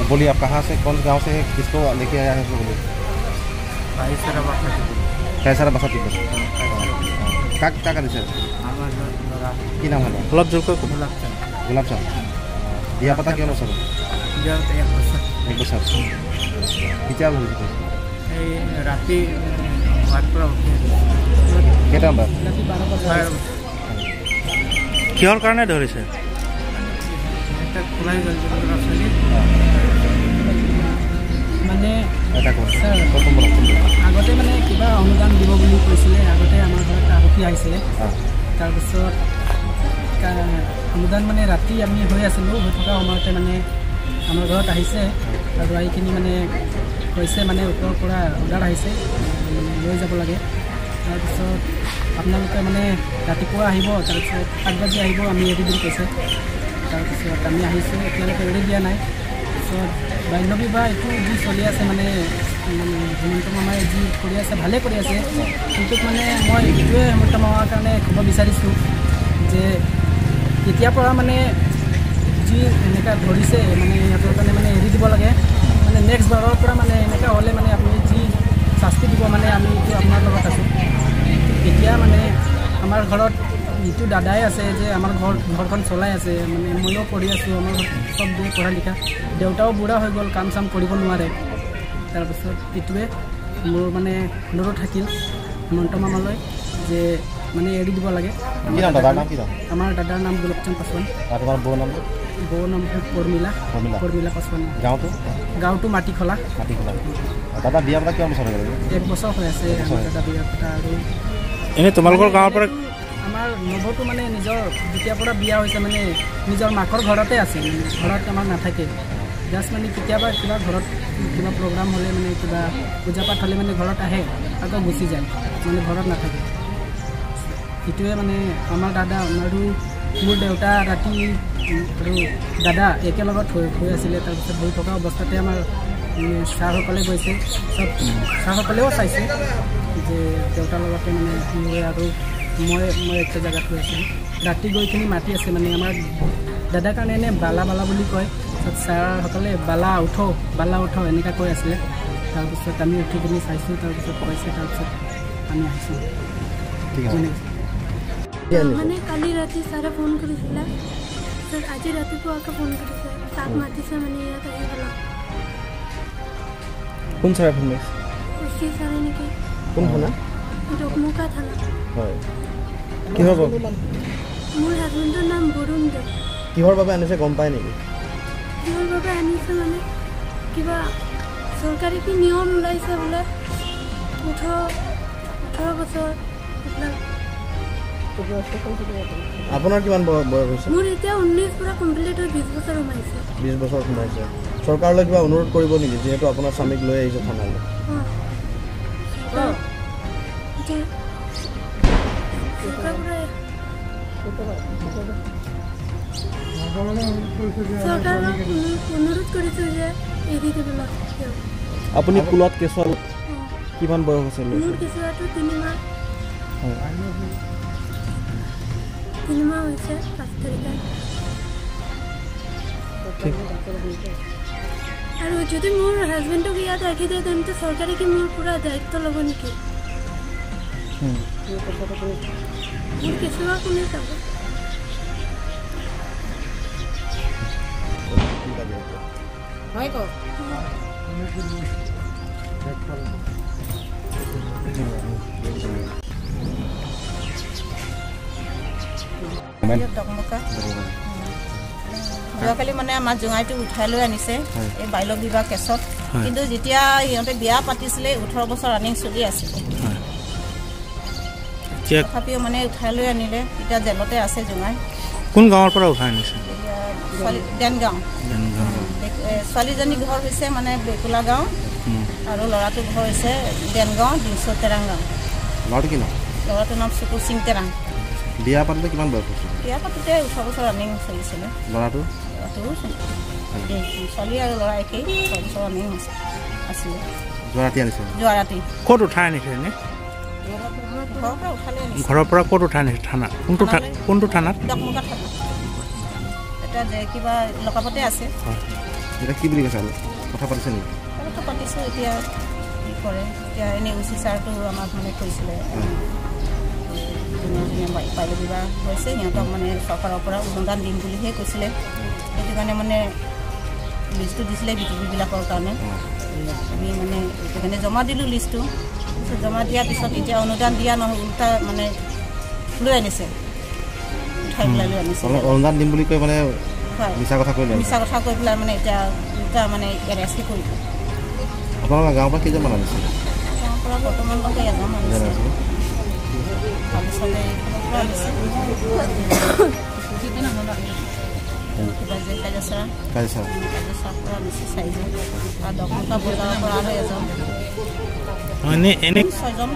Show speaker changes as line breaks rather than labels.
बोलिए, आप कहाँ से, कौन गांव से है, किसको लेके आया है उसको बोलिए। कैसारा बसा तिब्बत কাক কাক আনিছে? কি নাম হলো?
অলপ জোৰকৈ ক'ব।
গোলাপ চাঁদ। বিয়া পাতা কিমান বছৰ? এক বছৰ। কেতিয়া ধৰিছে?
এই ৰাতি হোৱাৰ পৰা উঠি।
কেইটামান বজাত?
কিহৰ কাৰণে ধৰিছে?
এটা খোলাই গ'ল ল'ৰা ছোৱালী।
মানে
এটা কোন
ছাৰ,
প্ৰথম বলক, কোন বলক?
আগতে মানে কিবা অনুদান দিব বুলি কৈছিলে। আগতে আমাৰ ঘৰত আৰক্ষী আহিছিলে। তাৰপিছত অনুদান মানে ৰাতি আমি হৈ আছিলোঁ, হৈ থকা সময়তে মানে আমাৰ ঘৰত আহিছে আৰু আহি কিনি মানে কৈছে, মানে ওপৰৰ পৰা অৰ্ডাৰ আহিছে, মানে লৈ যাব লাগে। তাৰপিছত আপোনালোকে মানে ৰাতিপুৱা আহিব, তাৰপিছত 7 বাজি আহিব, আমি এৰি দিম কৈছে। তাৰপিছত আমি আহিছোঁ, এতিয়ালৈকে এৰি দিয়া নাই। তাৰপিছত বাল্য বিবাহ এইটো যি চলি আছে, মানে মানে হিমন্ত মামাই যি কৰি আছে ভালেই কৰি আছে। কিন্তু মানে মই এইটোৱে হিমন্ত মামাৰ কাৰণে ক'ব বিচাৰিছোঁ যে এতিয়াৰ পৰা মানে যি এনেকুৱা ধৰিছে, মানে সিহঁতৰ কাৰণে মানে এৰি দিব লাগে। মানে নেক্সট বাৰৰ পৰা মানে এনেকুৱা হ'লে মানে আপুনি যি শাস্তি দিব, মানে আমি এইটো আপোনাৰ লগত আছোঁ। এতিয়া মানে আমাৰ ঘৰত ইটো দাদাই আছে যে আমাৰ ঘৰখন চলাই আছে। মানে ময়ো পঢ়ি আছোঁ, আমাৰ ঘৰত চব দিয়ে পঢ়া লিখা। দেউতাও বুঢ়া হৈ গ'ল, কাম চাম কৰিব নোৱাৰে। তাৰপিছত এইটোৱে মোৰ মানে অনুৰোধ থাকিল হিমন্ত মামালৈ যে মানে এৰি দিব লাগে।
কি নাম দাদাৰ? নাম কি নাম?
আমাৰ দাদাৰ নাম গোলকচন্দ পাছোৱান।
আৰু তোমাৰ বৌৰ নামটো?
বৌৰ নাম হ'ল পৰ্মিলা।
প্ৰমিলা।
পৰ্মিলা পাছোৱান।
গাঁৱটো?
গাঁৱটো মাটিখোলা।
মাটিখোলা। দাদা বিয়া পতা কিমান বছৰ হৈ গ'ল?
এক বছৰ হৈ আছে আমাৰ দাদা বিয়া পতা আৰু।
এনেই তোমালোকৰ গাঁৱৰ পৰা
আমাৰ নবৌটো মানে নিজৰ যেতিয়াৰ পৰা বিয়া হৈছে, মানে নিজৰ মাকৰ ঘৰতে আছে, মানে ঘৰত আমাৰ নাথাকে। জাষ্ট মানে কেতিয়াবা কিবা ঘৰত কিবা প্ৰগ্ৰাম হ'লে, মানে কিবা পূজা পাঠ হ'লে মানে ঘৰত আহে, আকৌ গুচি যায়, মানে ঘৰত নাথাকে। সেইটোৱে মানে আমাৰ দাদা আৰু মোৰ দেউতা ৰাতি আৰু দাদা একেলগত হৈ আছিলে। তাৰপিছত হৈ থকা অৱস্থাতে আমাৰ ছাৰসকলে গৈছে, চব ছাৰসকলেও চাইছে যে দেউতাৰ লগতে মানে কি হয়। আৰু মই একটা জেগাত হৈ আছিলোঁ, ৰাতি গৈ কিনি মাতি আছে, মানে আমাৰ দাদাৰ কাৰণে এনে বালা বালা বুলি কয়। তাৰপিছত ছাৰসকলে "বালা উঠো, বালা উঠো" এনেকুৱা কৈ আছিলে। তাৰপিছত আমি উঠি কিনি চাইছোঁ, তাৰপিছত কৈছে, তাৰপিছত আমি আহিছোঁ।
ঠিক আছে।
মানে
মানে কালি ৰাতি ছাৰে ফোন কৰিছিলে, তাৰপিছত আজি ৰাতিপুৱা আকৌ ফোন কৰিছে, তাক মাতিছে, মানে ইয়াত আহি পেলাই।
কোন ছাৰে ফোন মাৰিছে?
অ' চি ছাৰে নেকি।
কোন থানা?
ডকমকা থানা।
হয়, কিহৰ বাবে?
মোৰ হাজবেণ্ডৰ নাম বৰুণ দেৱ।
কিহৰ বাবে আনিছে গম পায় নেকি?
কিহৰ বাবে আনিছে মানে কিবা চৰকাৰী কি নিয়ম ওলাইছে বোলে, 18 বছৰ এইবিলাক।
আপোনাৰ কিমান বয়স হৈছে?
মোৰ এতিয়া 19 পুৰা কমপ্লিট হৈ 20 বছৰ সোমাইছে।
20 বছৰ সোমাইছে। চৰকাৰলৈ কিবা অনুৰোধ কৰিব নেকি, যিহেতু আপোনাৰ স্বামীক লৈ আহিছে থানালৈ?
অঁ, যে চৰকাৰ পৰা চৰকাৰক অনুৰোধ কৰিছোঁ যে এৰি দিবলৈ তেওঁক।
আপুনি কোলাত কেঁচুৱা?
অঁ।
কিমান বয়স হৈছে?
মোৰ কেঁচুৱাটো 3 মাহ। 3 মাহ হৈছে 5 তাৰিখে।
ঠিক।
আৰু যদি মোৰ হাজবেণ্ডক ইয়াত ৰাখি দিয়ে, তেন্তে চৰকাৰে কি মোৰ পূৰা দায়িত্ব ল'ব নেকি? মোৰ কেঁচুৱা কোনে চাব?
কি লাগে এতিয়া?
হয়, কওক। ডকমকা। যোৱাকালি মানে আমাৰ জোঁৱাইটো উঠাই লৈ আনিছে এই বাল্য বিবাহ কেছত। কিন্তু যেতিয়া সিহঁতে বিয়া পাতিছিলে, 18 বছৰ ৰানিং চলি আছিলে।
এতিয়া
তথাপিও মানে উঠাই লৈ আনিলে। এতিয়া জেলতে আছে জোঁৱাই।
কোন গাঁৱৰ পৰা উঠাই আনিছে?
এতিয়া ছোৱালী দেনগাঁও।
দেনগাঁও।
ছোৱালীজনী ঘৰ হৈছে মানে বেকুলা গাঁও আৰু ল'ৰাটোৰ ঘৰ হৈছে দেনগাঁও, ডিংচ তেৰাং গাঁও।
ল'ৰাটো কি নাম?
ল'ৰাটোৰ নাম চুকু সিং তেৰাং।
বিয়া পাতোঁতে কিমান বয়স হৈছিল?
বিয়া পাতোঁতে 18 বছৰ ৰানিং চলিছিলে।
ল'ৰাটো?
ল'ৰাটোও ছোৱালী আৰু ল'ৰা একেই, 6 বছৰ ৰানিং হৈছে আছিলে।
যোৱা ৰাতি আনিছে?
যোৱা ৰাতি।
ক'ত উঠাই আনিছে এনে?
ঘৰৰ পৰা উঠালৈ আনিছে।
ঘৰৰ পৰা ক'ত উঠাই আনিছে? থানা কোনটো কোনটো থানাত?
ডকমকা থানা। এতিয়া যে কিবা লকাপতে আছে।
হয়।
এতিয়া কি বুলি কৈছে, কথা পাতিছে নেকি?
কথা পাতিছোঁ, এতিয়া কি কৰে। এতিয়া এনেই অ' চি ছাৰটো আমাক মানে কৈছিলে যোনে যোনে বাল্য বিবাহ হৈছে সিহঁতক মানে চৰকাৰৰ পৰা অনুদান দিম বুলিহে কৈছিলে। সেইটো কাৰণে মানে লিষ্টটো দিছিলে বি টি পিবিলাকৰ কাৰণে। আমি মানে সেইটো কাৰণে জমা দিলোঁ লিষ্টটো। পিছত জমা দিয়াৰ পিছত এতিয়া অনুদান দিয়া নহয়, উল্টা মানে লৈ আনিছে, উঠাই পেলাই লৈ আনিছে।
অনুদান দিম বুলি কৈ মানে মিছা কথা কৈ,
মিছা কথা কৈ পেলাই মানে এতিয়া উল্টা মানে এৰেষ্ট কৰিলোঁ।
আপোনালোকৰ গাঁৱৰ পৰা কেইজনমান আনিছে?
গাঁৱৰ পৰা বৰ্তমানলৈকে এজন আনিছে, তাৰপিছতে এইফালৰ পৰা আনিছে কিবা যে কাজেচৰা, কাজেচৰাৰ পৰা আনিছে 4জন, আৰু দকমকা বজাৰৰ পৰা আৰু এজন, ছয়জন।